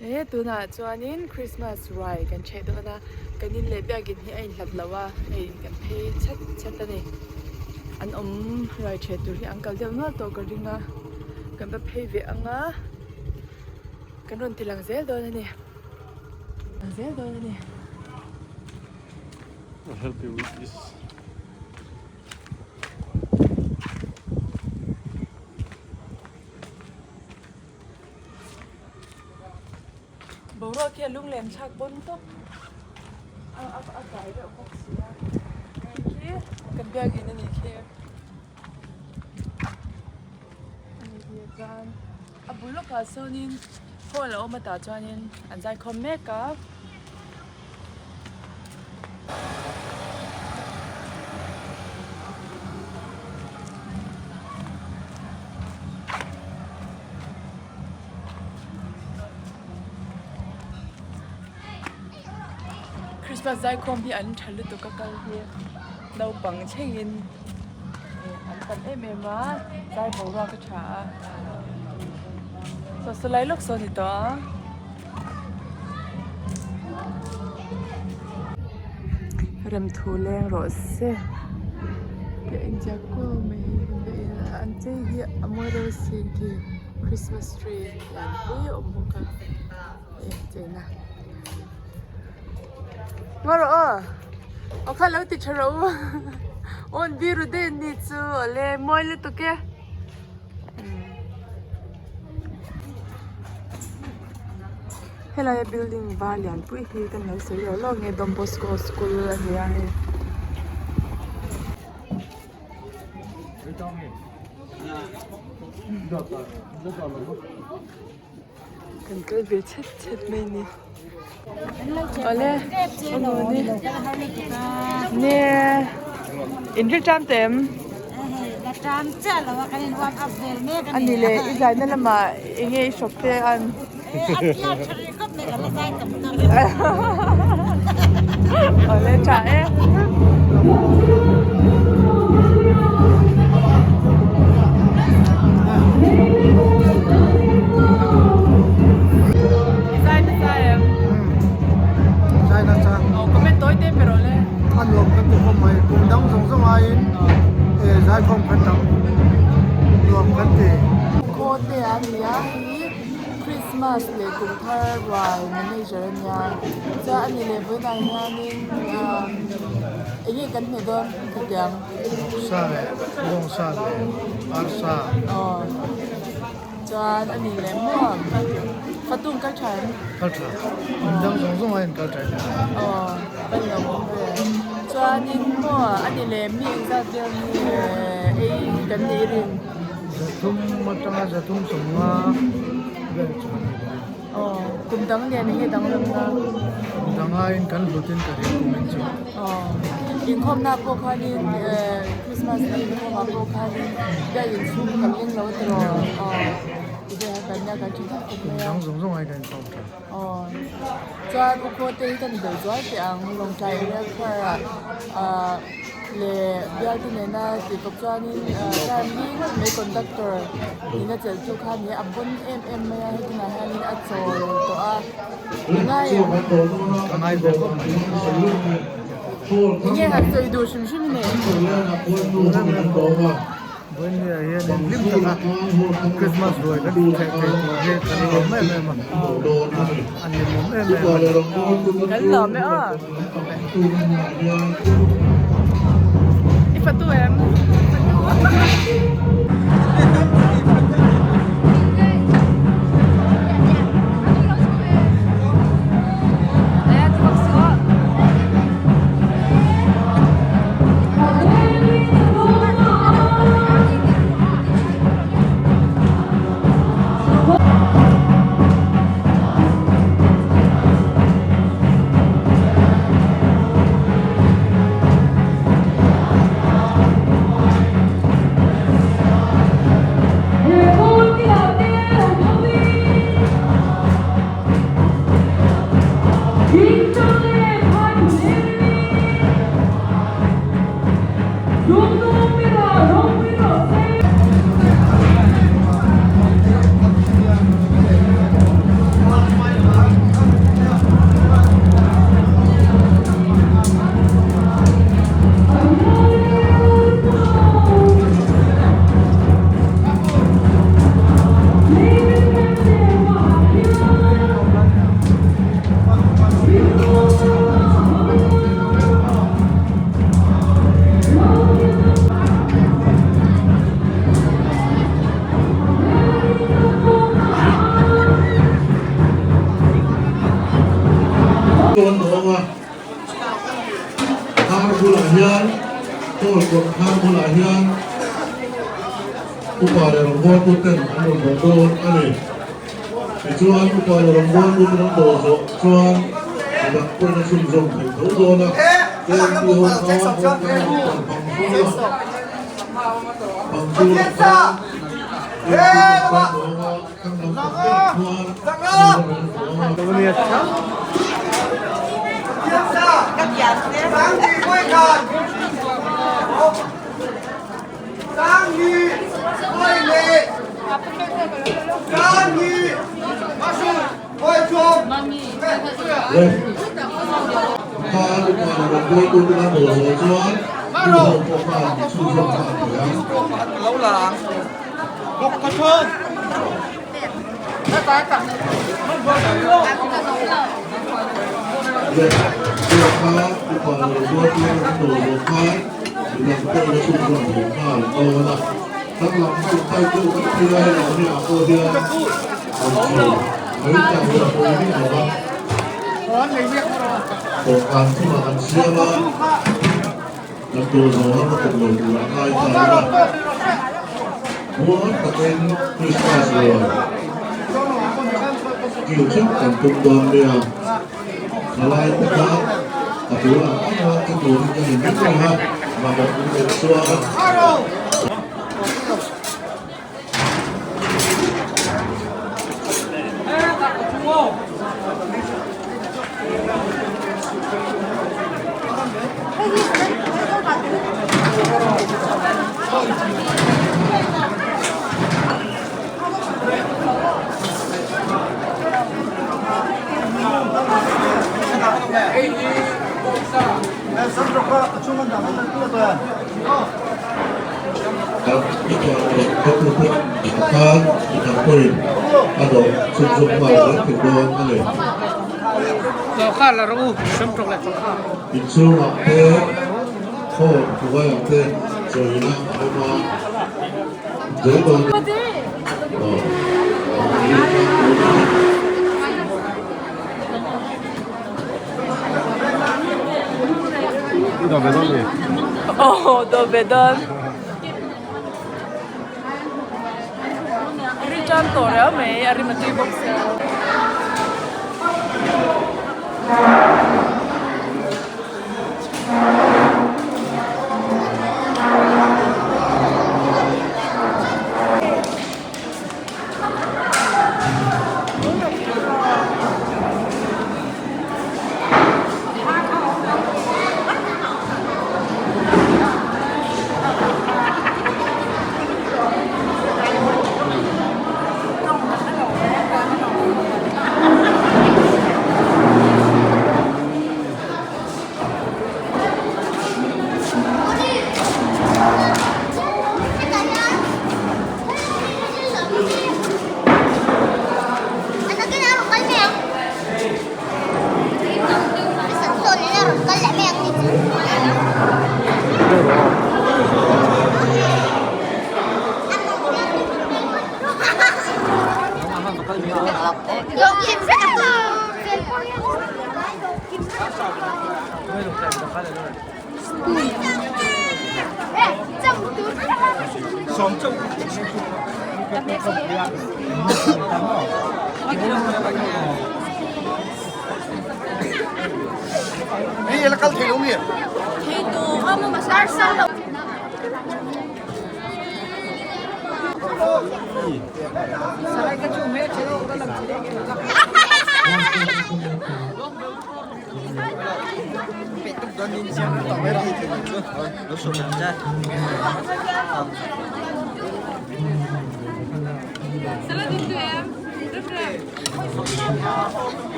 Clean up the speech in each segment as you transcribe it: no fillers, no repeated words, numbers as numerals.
He tunah chuanin Christmas ruai kan chheh dawn a, kan in leh biakin hi a inhlat lo a, hei kan phei chat chat a ni. An awm ruai chheh tur hi an kal deuh nual tawh ka ring a, kan va phei ve ang a, kan rawn ti lang zel dawn a ni. Lang zel dawn a ni. I'll help you with this. Boruak hi a lunglen thlak pawn tawp a a kai deuh bawk si a khi khi kan biakin a nih khi ani hi chuan a bul lawkah sawnin hall a awm a tah chuanin an zaikhawm mek a. Christmas zaikhawm hi an tha lutuk a kal hi naupang thlengin an tam em em a zai boruak a tha a saw sawlai lawk saw a ni tawh a. Remthu leng rawh se tih a inziak kuau mai hi an chei hi a mawi reuh sin khi christmas tree lian pui a awm bawk a hei an cheina ngaw rawh aw aw kha lo ti tha rawh u aw an biru daih an ni chu awle mawi lutuk e. Helaia building var lian pui hi kan lo sawi lo lawk nge Don Bosco school a ni a hei. Kan kal ve chhet chhet mai a ni. Awle awle ni in ri tan teh em? A ni leh i zaina lamah eng nge i hrawk te an? Awle tha e. Zai na zai em? Zai na cha. Oh, comment tawi te pe rawh le. A nuam kan ti khawp mai. Kum dang zawng zawng aiin zai khawm kan tam nuam kan ti. Khaw te a nia hi Christmas leh kum thar rual manager a nia. Chuan a ni leh vawiinah hianin eng nge kan hne dawn khatiang. Sa leh bawngsa leh arsa. Aw. Chuan a ni leh maw? Fatung kal tha em? Kal tha. In dang zawng zawng aiin kal tha em? Aw, ka ni lo awm ve. Chuanin maw a ni leh mi engzat vel nge ei kan neih rin? 300 atanga 350 vel chu kan nei rin. Aw, kum dang nen enge danglam na? Kum dang aiin kan hlutin ka ring kum in chu. Aw, inkhawmna pawh khanin Christmas na inkhawmah pawh khanin biak inchhung kan leng lo tiraw? Aw, tihvel kha kan nia kan tha khawp mai a. Kum dang zawng zawng aiin kan inkhawm tha. Aw, chuan u khaw te hi kan inbelh zual teh ang Lawngtlai area thar ah leh bialte nena tih tawp chuanin car mi ngawt mai conductor nihna chelh chu kha ni a pawn em em mai a hetinah hianin a chawl tawh a i ngai em? Ka ngai ve khawp mai. Eng nge han sawi duh hrim hrim i nei? Vawinia hianin hlim taka Christmas ruai kan theh thei tur hi kan lawm em em a, a hlimawm em em a ni. Kan lawm e aw. I fatu em? hunah hian upa leh rawngbawltuten an rawn bawh dawn a ni. Tichuan upa leh rawngbawltuten an bawh zawh chuan midang pawhin a chhunzawm theih tho dawn a, KMP ho kha hawng khan Pangchula khan KMP ho khan bawnga thlang lam tak ber khuan a ni a. Khan upa leh rawngbawltute an bawl zawh chuan nu ho pawh khan chhunzawm kha an thei ang. Le chu kha upa leh rawngbawltute an bawl zawh khan midang pawhin a chhunzawm thei nghal dawn a. Kan lam chu kai deuh kan phei a, helai hmunah pawh hian an chho mai ta hi a pawi miah lo va. Dawhkan thumah an siam a, kan tur zawh a ka tum lo tur a ngai ta ila. Muang takin Christmas ruai kil theuh kan tum dawn nia. Thalai te kha a tul ang ang a che turin ka ni mai reng a, mamawh in neih chuan. Khan midang pawhin a dawh chhunzawm nghal zel thei dawn a ni. Inchhungah te phone hruai ang te chawina a awm a. Aw dawh ve dawn. Ri tan tawh reuh mai a rim a tui bawk sia.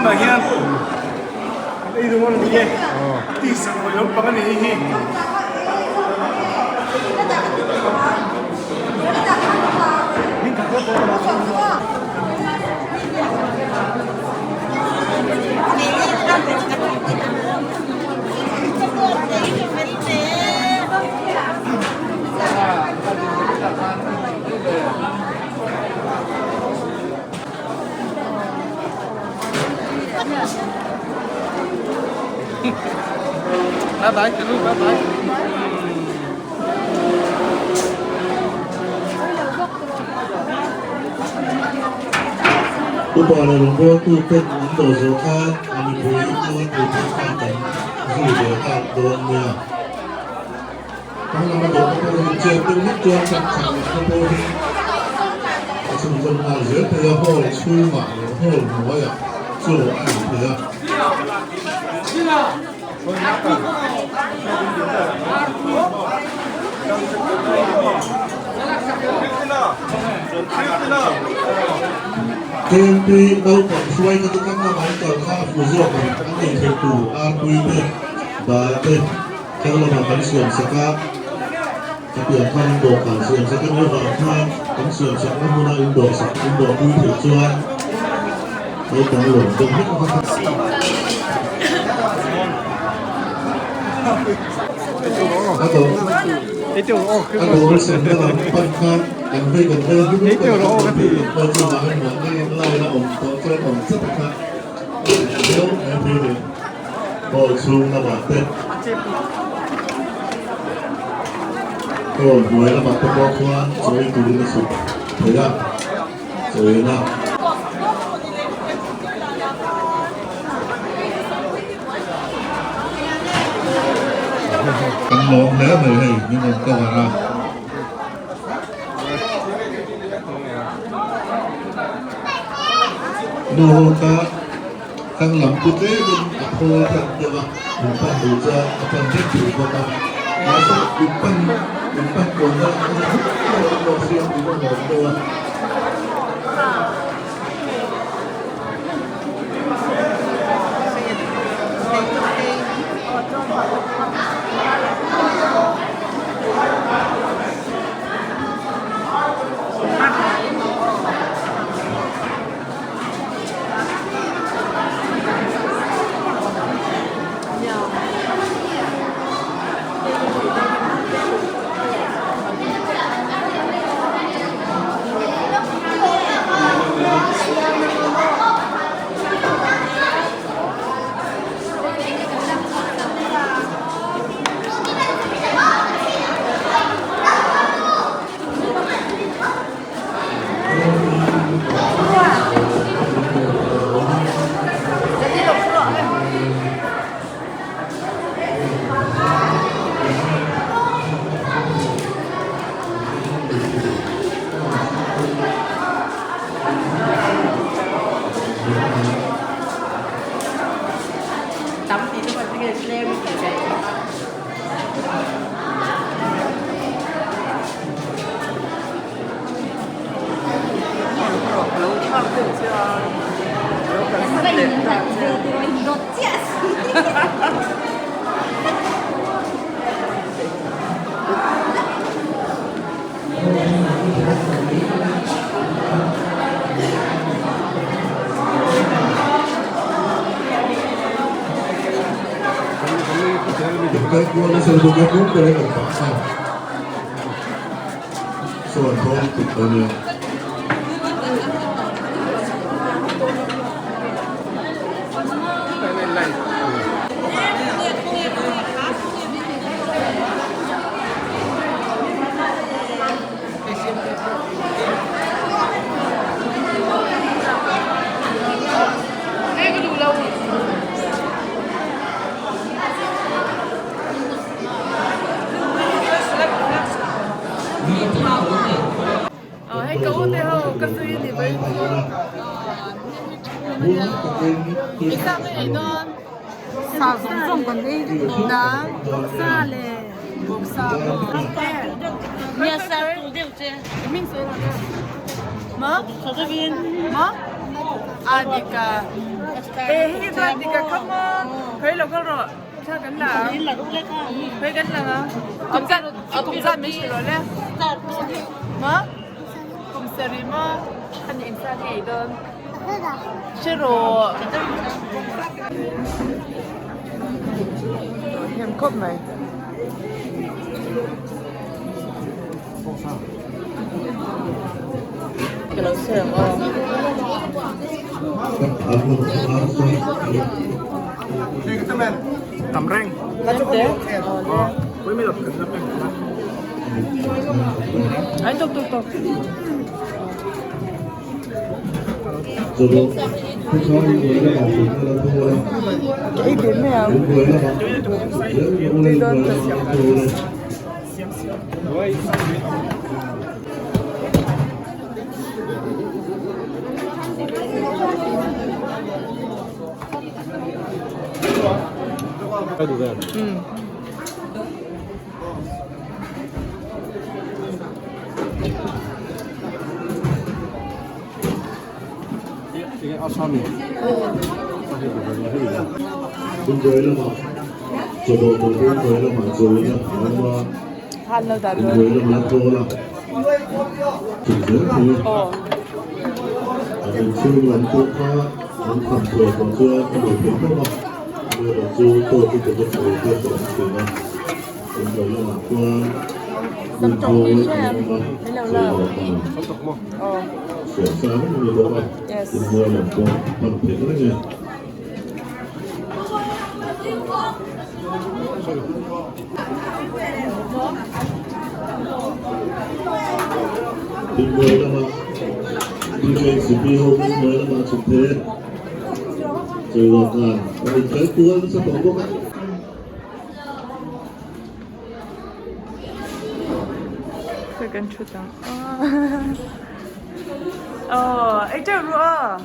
Tunah hian kan ei dawn a ni e, tisa ruai lampang a ni hei hi. Bye bye, bye bye. Upa leh rawngbawltu ten an dawh zawh khan a mipui chuan puitling khan kan zui ve nghal dawn nia. Thang lama dawhna pawh hi chet deuh hlek chuan kan chhak lamna pawh hi a chhunzawm nghal zel thei a, hall chhungah leh hall hnuaiah chaw a ei thei a. KMP naupang hruai kha chu thlang lama an kal kha a fu zawk ang, an ei theih tur arpui te, dal te. Thlang lamah kan siam sak a, a pian khan in dawhkan siam sak a nih avang khan kan siam sakna hmuna in dawh sak in dawh pui theih chuan naupang lawm deuh hlek a kha. A dawh a dawr senna lam pan khan kan vei kan vei a hnu kan kan thei kan pawh chu mahni mahni line a awm tawh chuan awm tlat a kha deuh mai thei ni. Hall chhung lamah te hall hnuai lamah te pawh khuan chawi turin a chhuk thei a, chawina. Kan lawm hle mai hei min rawn cover a. Nu ho kha. Thlang lam chu tlemin a thawl tlat deuh a, in pan duh chuan a pan vek thei bawk a. Mahse in pan in pan kawnna lam chu hmun deuh a awm sia in a nuam deuh a. Sawn thawm tuk a nia. Hei ka u te ho ka zui ni mai chu sa nge ei dawn sa zawng zawng kan ei vek na sa leh bawksa pawh nia sa tu deuh che min sawi ma ma ma adika. Hei hi chuan dik a kham a, khawi lo kal rawh, thla kan la ang. Khawi kan lang ang. Kum zat, kum zat min hrilh rawh le. Maw? Kum sarih maw? A nih engzat nge i dawn? Hre rawh. Hem khawp mai. Ka lo sawi ang aw. Tam reng. Ai tok tok tok. Ei ve mai ang. Tui dawn ta siam. Khan lo dah dawn. Aw. Yes. Ka kan thut ang aw ei teuh ru aw.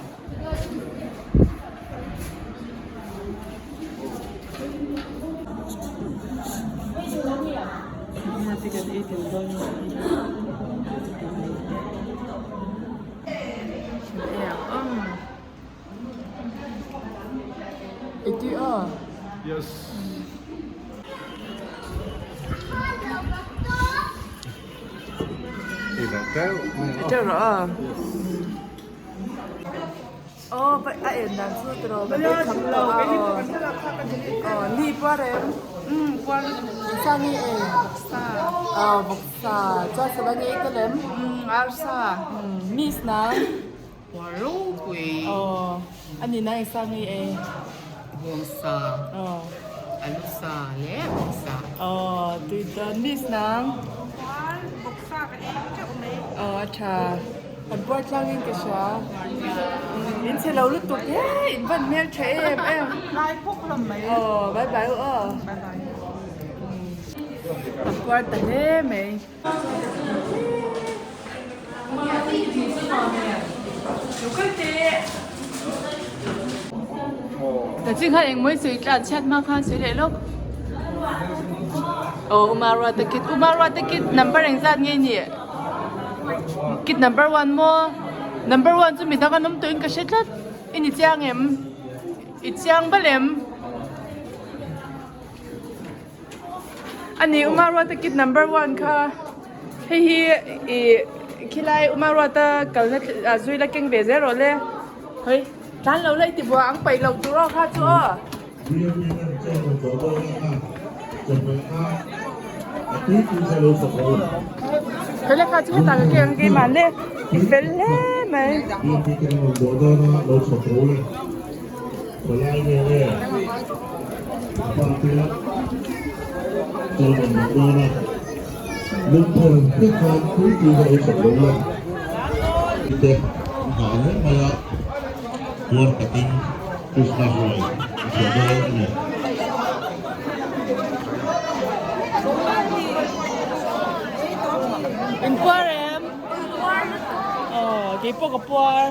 Kan ei tel dawn Ei tui aw. Yes. Ei teuh rawh aw. Aw a en dan chu tiraw ka ei kham lo a aw. Aw ni puar em? Umm puar sa nge ei? Vawksa. Aw vawksa chuan sava nge ei tel em? Umm arsa. Umm miss na. Puar ropui. Aw a ni na eng sa nge ei? Bawngsa. Aw. Alu sa leh vawksa. Aw tui dawn miss nang. Puar vawksa ka ei teuh mai. Aw a tha. Kan puar tlang in ka hria. In chhe lo lutuk he in van hmel tha em em. Lai phawk lam mai. Aw bye bye u aw. Bye bye. Kan puar ta hle mai. Ta ching khan engmaw sawi tlat chhiat hma khan sawi leh lawk. Aw Umarua te kit Umarua te kit number engzat nge ni? Kit number one maw? Number one chu midang an awm tawhin ka hre tlat. I ni chiang em? I chiang bal em? Ani Umaruata kit number one kha hei hi ih khilai Umaruata kalna zui la keng ve zel rawh le. Hei tlan lo la i ti buai ang paih loh tur aw kha chu aw. Hei le kha chu hetah ka keng ang keimah le i fel hle mai. In puar em? Aw, keipawh ka puar.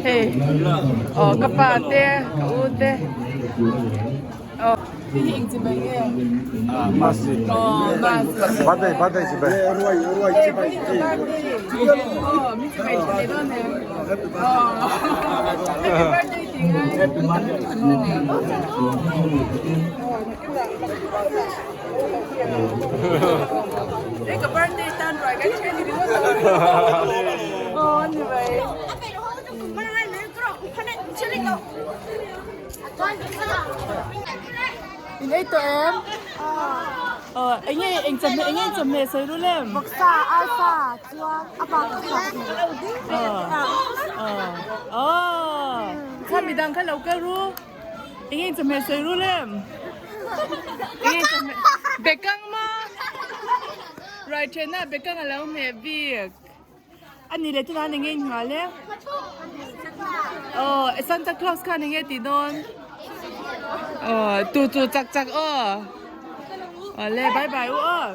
Hei, aw ka pa te, ka u te. Aw. Hei hi eng chibai nge? Aw mas. Birthday birthday chibai. Hey, birthday. Aw mi chibai tha leh dawn em? Aw happy birthday tih ngai. Hei ka birthday tan ruai kan ṭhen ni ringawt lo. Aw ani mai. In ei tawh em? Aw eng nge eng chawhmeh eng nge chawhmeh sawi rul em? Vawksa, arsa, chuan a bak ka chak Aw aw kha midang kha lo kal ru eng nge chawhmeh sawi rul em? Eng nge chawhmeh bekang maw? Ruai ṭhenah bekang a lo hmeh bik. A ni leh tunah a ni ngei nghal e. Aw Santa Claus kha a ni ngei tih dawn. Aw tu tu chak chak aw. Awle bye bye u aw.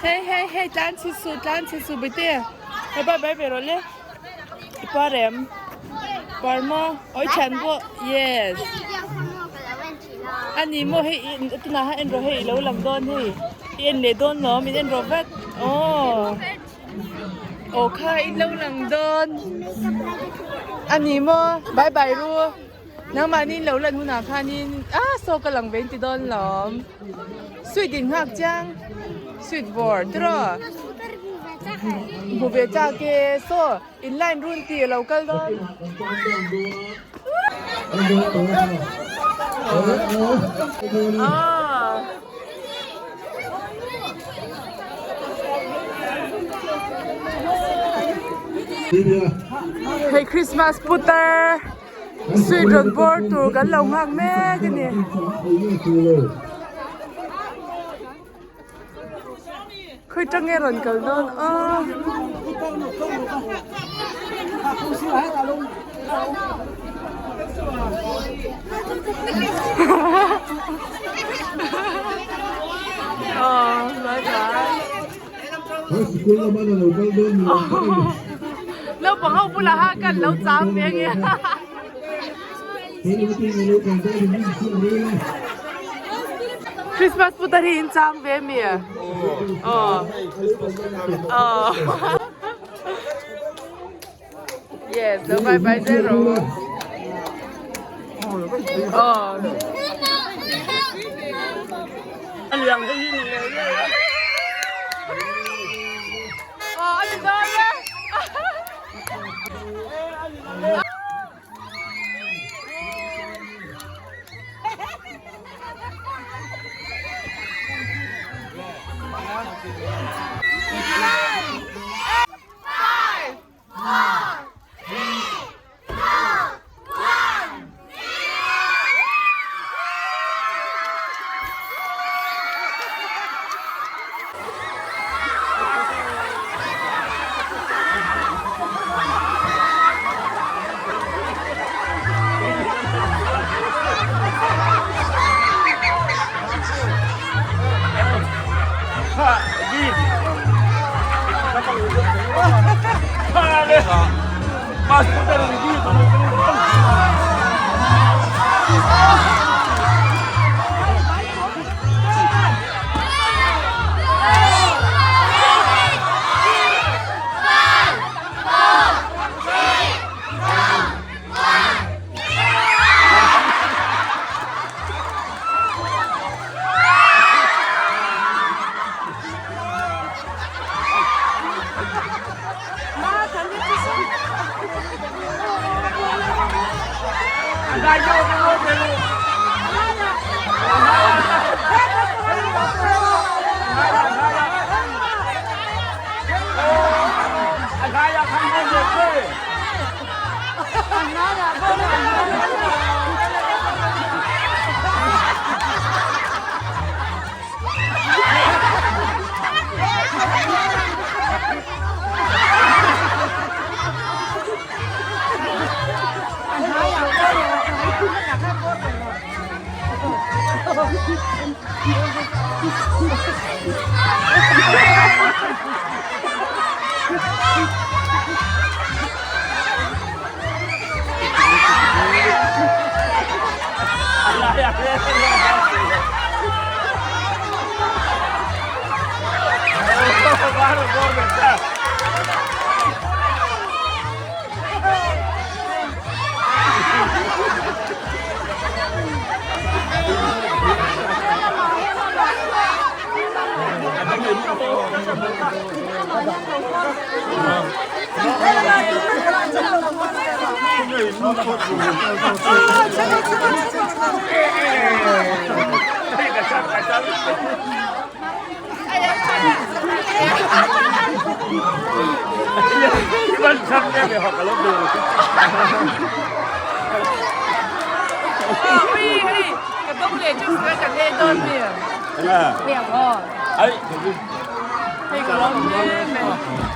Hei hei hei tlan chhi su tlan chhi su bete hei bye bye ve rawh le i par em par maw awi thian pawh yes ani maw hei tunah hian en rawh hei i lo lang dawn hei i en leh dawn lawm in en rawh vat aw. Aw kha in lo lang dawn a ni maw bye bye ru nangmahni in lo lan hunah khanin ah saw ka lang ve in ti dawn lawm sweet in nghak chiang sweet bawr tiraw hmu ve chak e saw in line run tih a lo kal dawn. Hei Christmas putar sweet rawn bawr tur kan lo nghak mek a ni. Khawi tang nge rawn kal dawn a. Aw bye bye. Naupang ho bulah ha kan lo cham ve nge. Christmas putar hi in chang ve mi aw aw yes lo bye bye zero aw aw ani dawn e.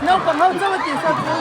Naupang ho chauh a tih sak chu.